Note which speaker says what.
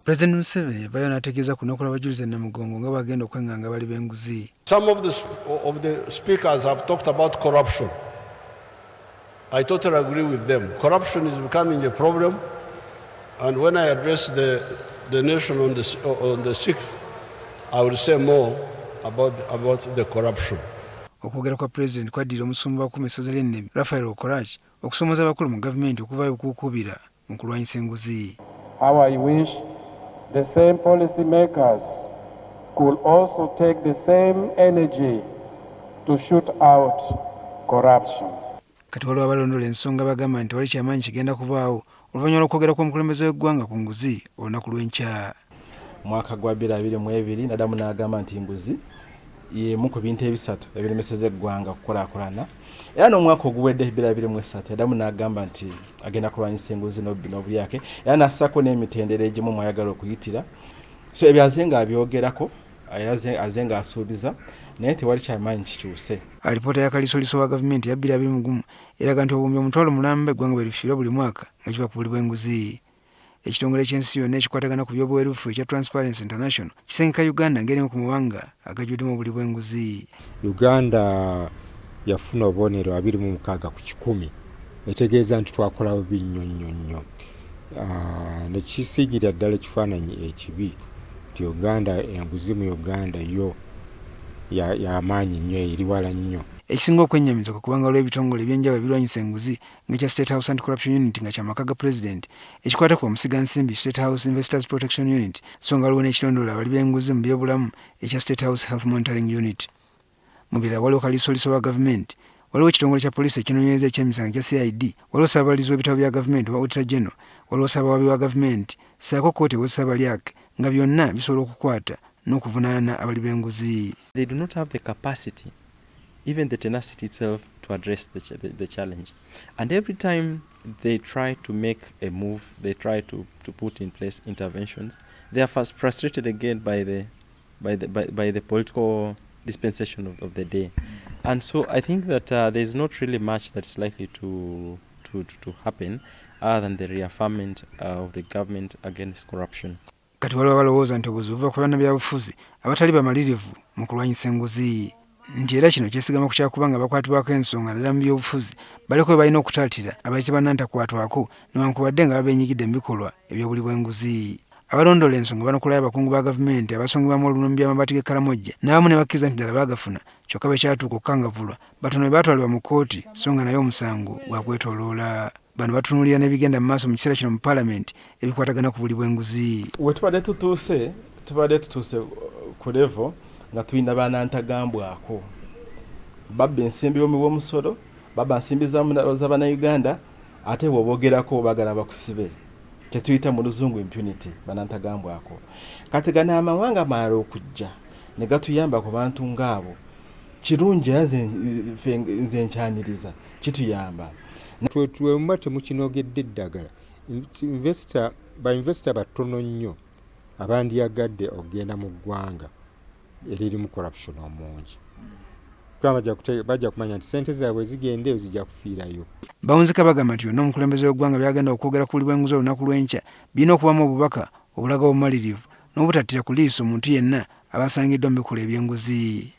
Speaker 1: Pulezidenti Museveni yavaayo n'ategeeza ku lunaku lw'abajulizi e Namugongo nga bw'agenda okwenganga abali b'enguzi.
Speaker 2: Some of the speakers have talked about corruption. I totally agree with them. Corruption is becoming a problem. And when I address the nation on the 6th, I will say more about the corruption.
Speaker 1: Okwogera kwa pulezidenti kwaddirira omusumba wakuma essaza ly'Ennebi, Raphael Okorach, okusomooza abakulu mu gavumenti okuvaayo okukuubira mu kulwanyisa enguzi.
Speaker 3: How I wish the same policy makers could also take the same energy to shoot out corruption.
Speaker 1: Kati waliwo abalondoola ensonga bagamba nti wali kyamaanyi kigenda kubaawo oluvannyuma lw'okwogera kw'omukulembeze w'eggwanga ku nguzi olunaku lw'enkya.
Speaker 4: Mwaka gwa 2022 naddamu n'agamba nti nguzi yemu ku bintu ebisatu ebiremeseza eggwanga okukulaakulana, era n'omwaka oguwedde 2023 yaddamu n'agamba nti agenda kulwanyisa enguzi n'obulyake, era n'assaako n'emitendera egimu mwayagala okuyitira. So ebyo aze ng'abyogerako era aze ng'asuubiza, naye tewali kyamaanyi kikyuse.
Speaker 1: Alipoota ya kaliisoliiso wa gavumenti eya 2021 eraga nti obuwumbi 500,000 eggwanga bwe lifiirwa buli mwaka nga kiva ku buli bw'enguzi. Ekitongole ky'ensi yonna ekikwatagana ku byobwerufu ekya Transparency International kisengeka Uganda ng'erimu ku mawanga agajjuddemu obuli bw'enguzi.
Speaker 5: Uganda yafuna obubonero 26 ku 100, etegeeza nti twakola bubi nnyo nnyo nnyo, nekisiigira ddala ekifaananyi ekibi nti Uganda, enguzi mu Uganda yo yamaanyi nnyo, eri wala nnyo.
Speaker 1: Ekisinga okwennyamiza kwe kubanga waliwo ebitongole ebyenjawulo ebirwanyisa enguzi ng'ekya State House Anti-Corruption Unit nga kyamaka ga pulezidenti, ekikwata ku bamusigansimbi State House Investors Protection Unit, so nga waliwo n'ekirondoola abali b'enguzi mu byobulamu ekya State House Health Monitoring Unit. Mu birala waliwo kaliisoliiso wa gavumenti, waliwo ekitongole kya poliisi ekinoonyereza ekyemisango ekya CID, waliwo ssaababalirizi w'ebitabo bya gavumenti oba Auditor General, waliwo ssaabawaabi wa gavumenti, ssaako kkooti ewozesa abalyake, nga byonna bisobola okukwata n'okuvunaana abali b'enguzi.
Speaker 6: They do not have the capacity, even the tenacity itself, to address the challenge. And every time they try to make a move, they try to put in place interventions, they are first frustrated again by the political dispensation of the day. And so I think that there's not really much that's likely to happen other than the reaffirmment of the government against corruption.
Speaker 1: Kati waliwo abalowooza nti obuzibu buva ku bannabyabufuzi abatali bamalirivu mu kulwanyisa enguzi, nti era kino kyesigama ku kyakuba nga bakwatibwako ensonga naddala mu byobufuzi baliko bwe balina okutaatira abayitibwa nantakwatwako newankubadde nga babeenyigidde mu bikolwa ebyobuli bw'enguzi. Abalondoola ensonga banokolayo abakungu ba gavumenti abasongebwamu olunwe mu by'amabaati g'e Kalamojja, n'abamu ne bakkiriza nti ddala baagafuna, kyokka bwe kyatuuka okukangavvulwa batono bwe baatwalibwa mu kkooti, so nga naye omusango gwakwetooloola. Bano batunuulira n'ebigenda mu maaso mu kiseera kino mu paalamenti ebikwatagana ku buli bw'enguzi.
Speaker 4: We tubadde tutuuse, tubadde tutuuse ku level nga tulina banantagambwako babba ensimbi y'omuwi w'omusolo, babba nsimbi za bannayuganda, ate bw'oboogerako baagala bakusibe, kyetuyita mu luzungu impunity, banantagambwako. Kati gano amawanga malala okujja ne gatuyamba ku bantu ngaabo kirungi, era nze nkyaniriza, kituyamba.
Speaker 5: Twemuba temukinogedde eddagala, investor, ba investor batono nnyo abandyagadde okugenda mu ggwanga eririmu corruption omungi, kuba bajja kumanya nti sente zaabwe zigenda eyo zijja kufiirayo.
Speaker 1: Bawunzika bagamba nti byonna omukulembeze w'eggwanga byagenda okwogera ku buli bw'enguzi olunaku lw'enkya birina okubamu obubaka obulaga obumalirivu n'obutattira ku liiso omuntu yenna abasangiddwa mu bikolwa eby'enguzi.